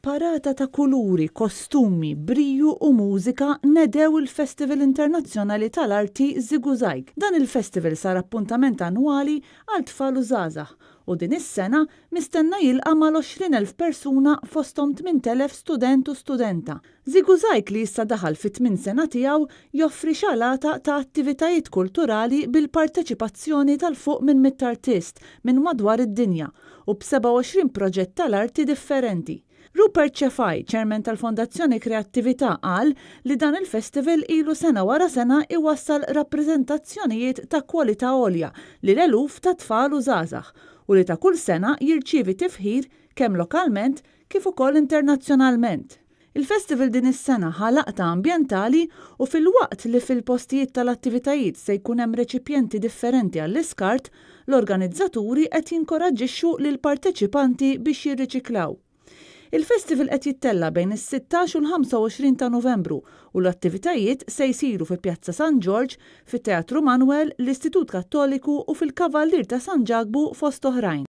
B'parata ta' kuluri, kostumi, briju u mużika nedew il-Festival Internazzjonali tal-Arti ŻiguŻajg. Dan il-festival sar appuntament annwali għal tfal u żgħażagħ u din is-sena mistenna jilqa' mal-20,000 persuna fosthom 8,000 student u studenta. ŻiguŻajg li issa daħal fit-tmien sena tiegħu joffri xalata ta' attivitajiet kulturali bil-parteċipazzjoni ta' 'l fuq minn 100 artist minn madwar id-dinja u b'27 proġett tal-arti differenti. Rupert Cefai, Chairman tal-Fondazzjoni Kreattività qal li dan il-festival ilu sena wara sena iwassal rappreżentazzjonijiet ta' kwalità għolja lil eluf ta' tfal u żgħażagħ u li ta' kull sena jirċievi tifħir kemm lokalment kif ukoll internazzjonalment. Il-festival din is-sena ħa laqta ambjentali u filwaqt li fil-postijiet tal-attivitajiet se jkun hemm reċipjenti differenti għall-iskart, l-organizzaturi qed jinkoraġġixxu lill-parteċipanti biex jirriċiklaw. Il-festival qed jittella' bejn is-16 u l-25 ta' Novembru u l-attivitajiet se jsiru fi Pjazza San Ġorġ, fit-Teatru Manoel, l-Istitut Kattoliku u fil-Kavallier ta' San Ġakbu fost oħrajn.